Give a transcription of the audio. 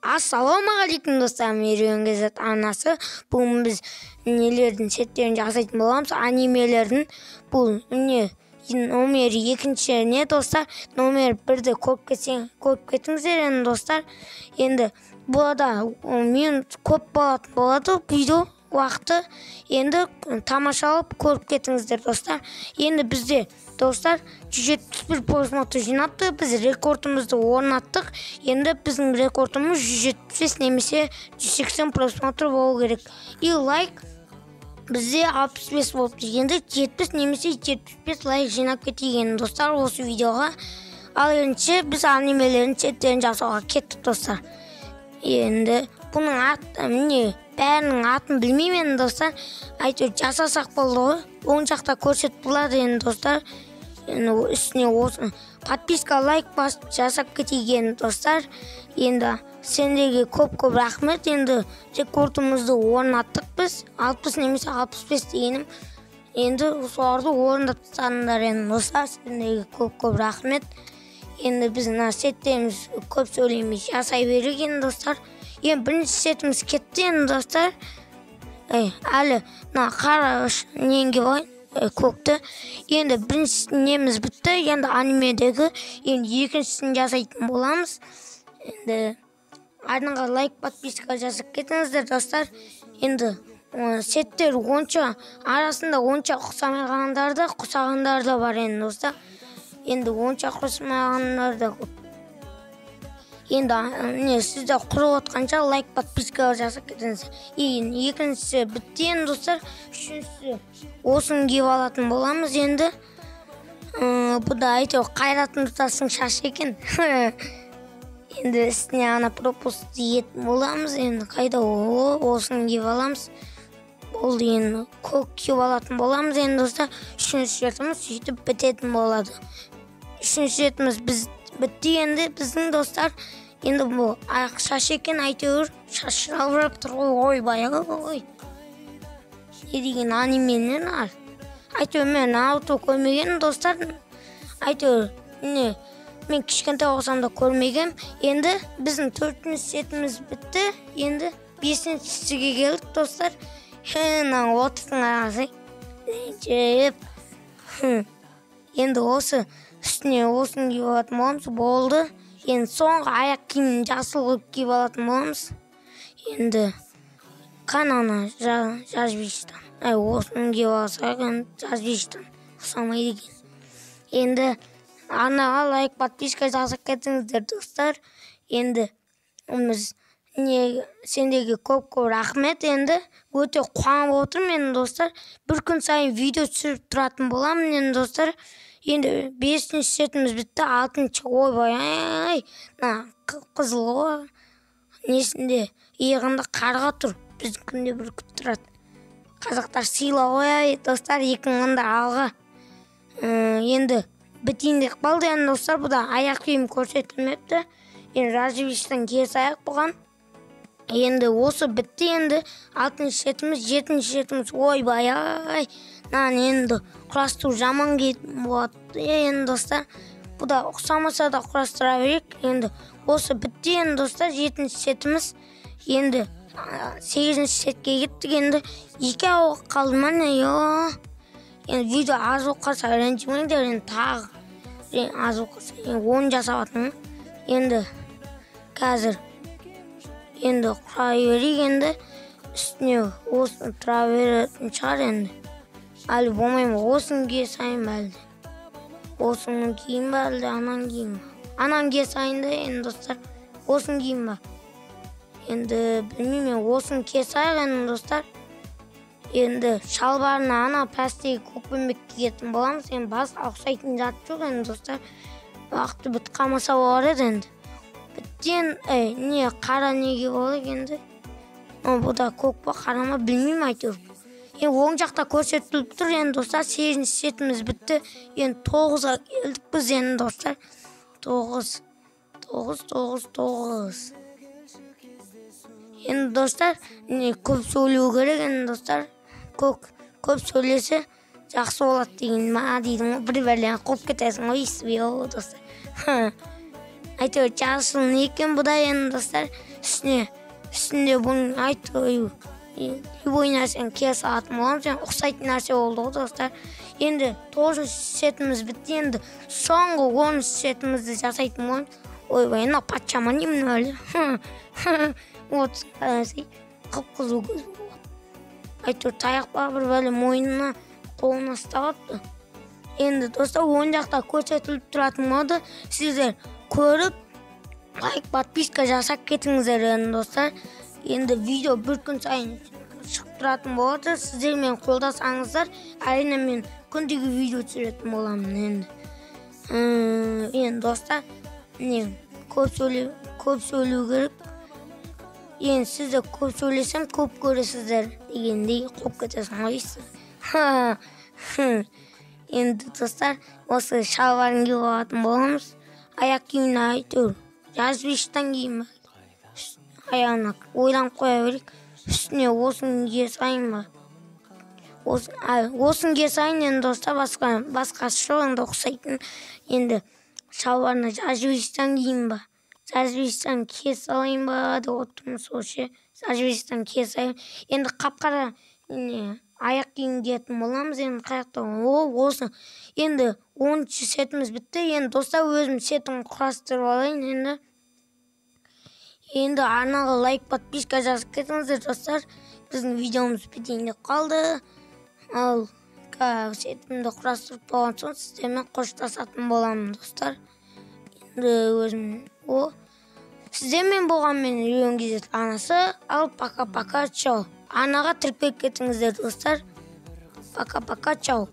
Ассалаумағалейкум, достар! Меруен Газет арнасы. Бүгін біз нелердің сеттерін жасайтын боламыз, анимелердің. Бұл не, номер екінші не, достар? Номер бірді көріп кетсең, көріп кетіңіздер енді, достар. Енді бұл да мен көп болатын болады видео уақыты. Енді тамашалап көріп кетіңіздер, достар. Енді бізде, достар, 171 просмотр жинапты. Біз рекордымызды орнаттық. Енді біздің рекордымыз 175 немесе 180 просмотр болу керек. И лайк бізде 65 болыпты. Енді 70 немесе 75 лайк жинап кетейік енді, достар, осы видеоға. Ал ендеше біз анимелердің сеттерін жасауға кеттік, достар. Енді бұның ат міне, бәрінің атын білмеймін енді, достар. Әйтеуір жасасақ болды ғой. Оң жақта көрсетіп болады енді, достар. Енді үстіне осы подписка, лайк басып жасап кетейік енді, достар. Енді сендерге көп көп рахмет. Енді рекордымызды орнаттық біз, 60 немесе 65 дегенім. Енді соларды орындап тастадыңдар енді, достар. Сендерге көп көп рахмет. Енді біз мына сеттеріміз көп сөйлемей жасай берейік енді, достар. Енді бірінші сетіміз кетті енді, достар. Ей, әлі мына қара нені киіп алайын, көкті. Енді бірінші неміз бітті енді, анимедегі. Енді екіншісін жасайтын боламыз. Енді арнаға лайк, подписка жасап кетіңіздер, достар. Енді сеттер онша арасында онша ұқсамағандар да, ұқсағандар да бар енді, достар. Енді онша ұқсамағандар да көп. Енді не, сіздер құрып отқанша лайк, подписка жасап кетіңіз. Енді екіншісі бітті енді, достар. Үшіншісі осыны киіп алатын боламыз енді. Бұл да әйтеуір Қайрат Нұртастың шашы екен. Енді үстіне ана пропуск киетін боламыз. Енді қайда ол? Осыны киіп аламыз, болды. Енді көк киіп алатын боламыз енді, достар. Үшінші сетіміз сөйтіп бітетін болады. Үшінші сетіміз біз бітті енді біздің, достар. Енді бұл ақ шаш екен, әйтеуір шаш жалбырап тұр ғой. Ойбай, ой, не деген анименен? Әйтеуір мен Наруто көрмегенмін, достар. Әйтеуір не, мен кішкентай болсам да көрмегенмін. Енді біздің төртінші сетіміз бітті. Енді бесіншісіге келдік, достар. Мына отырсын, қарасай. Енді осы үстіне осыны киіп алатын боламыз, болды. Енді соңғы аяқ киімін жасыл қылып киіп алатын боламыз. Енді қане, ана жазбиштан, әй, осыны киіп алсақ енді, жазбиштан ұқсамайды екен. Енді арнаға лайк, подписка жасап кетіңіздер, достар. Енді біз не, сендерге көп көп рахмет. Енді өте қуанып отырмын енді, достар. Бір күн сайын видео түсіріп тұратын боламын енді, достар. Енді бесінші сетіміз бітті. Алтыншы, ойбай ай, мына қызыл ғой. Несінде, иығында қарға тұр, біздікінде бүркіт тұрады. Қазақтар сыйла ғой, ай, достар. 2000-да алға. Енді бітейін деп қалды енді, достар. Бұда аяқ киім көрсетілмепті. Енді развивающийдан кие салайық бұған. Енді осы бітті енді алтыншы сетіміз. Жетінші сетіміз, ойбай ай, мынаны енді құрастыру жаман келетін болады енді, достар. Бұл да ұқсамаса да құрастыра берейік. Енді осы бітті енді, достар, жетінші сетіміз. Енді сегізінші сетке кеттік. Енді екі ақ қалды ма, не? Енді видео аз болып қалса, ренжімеңдер. Енді тағы аз болып қалса, енді оны жасап жатырмын. Енді қазір енді құрай берейік. Енді үстіне осыны тұра беретін шығар енді. Әлі болмай ма? Осыны кие салайын ба, әлде осыны киейін ба, әлде ананы киейін ба? Ананы кие салайын да енді, достар. Осыны киейін ба енді, білмеймін. Мен осыны кие салайық енді, достар. Енді шалбарына ана пәстегі көкпеңбек киетін боламыз. Енді басқа ұқсайтын зат жоқ енді, достар. Уақыты бітіп қалмаса болар еді енді. Біттен ей, не, қара неге болады енді? Бұл да көк па, қара ма, білмеймін әйтеуір. Енді оң жақта көрсетіліп тұр енді, достар. Сегізінші сетіміз бітті. Енді тоғызға келдік біз енді, достар. Тоғыз, тоғыз, тоғыз, тоғыз. Енді, достар, не, көп сөйлеу керек енді, достар. Көп сөйлесе жақсы болады деген ма дедің ғой. Бір бәлені қуып кетесің ғой естімей, достар. Әйтеуір жасыл не екен бұ да енді, достар. Үстінде бұның әйтеуір любой нәрсені кие салатын боламыз. Енді ұқсайтын нәрсе болды ғой, достар. Енді тоғызыншы сетіміз бітті. Енді соңғы 10-шы сетімізді жасайтын боламыз. Ойбай, мынау патша ма не мынау әлі? Вот, қып-қызыл көз болып. Әйтеуір таяқ па, бір бәле мойнына, қолына ұстап алыпты. Енді, достар, оң жақта көрсетіліп тұратын болады. Сіздер көріп, лайк, подписка жасап кетіңіздер енді, достар. Енді видео бір күн сайын шығып тұратын болады. Сіздер мені қолдасаңыздар, әрине, мен күндегі видео түсіретін боламын енді. Енді, достар, не көп сөйлеу, көп сөйлеу керек. Енді сіздер көп сөйлесем, көп көресіздер дегендей қуып кетесің ғой. Енді, достар, осы шалбарын киіп алатын боламыз. Аяқ киімін әйтеуір жазбештен киейін ба? Аяғына ойланып қоя берейік. Үстіне осыны кие салайын ба? Осыны кие салайын енді, достар, басқасы жоқ енді ұқсайтын. Енді шалбарына жазбештен киейін ба? Жазбештен кие салайын ба деп отырмын сол ше. Жазбештен кие салайын. Енді қап-қара не аяқ киім киетін боламыз. Енді қаяқта? О, осы. Енді 10-шы сетіміз бітті. Енді, достар, өзім сетін құрастырып алайын енді. Енді арнаға лайк, подписка жазып кетіңіздер, достар. Біздің видеомыз бітейін деп қалды. Ал сетімді құрастырып болған соң сіздермен қоштасатын боламын, достар. Енді өзім о сіздермен болған мен, Леон Кезет анасы. Ал пока пока, чао. Арнаға тіркеліп кетіңіздер, достар. Пока пока, чао.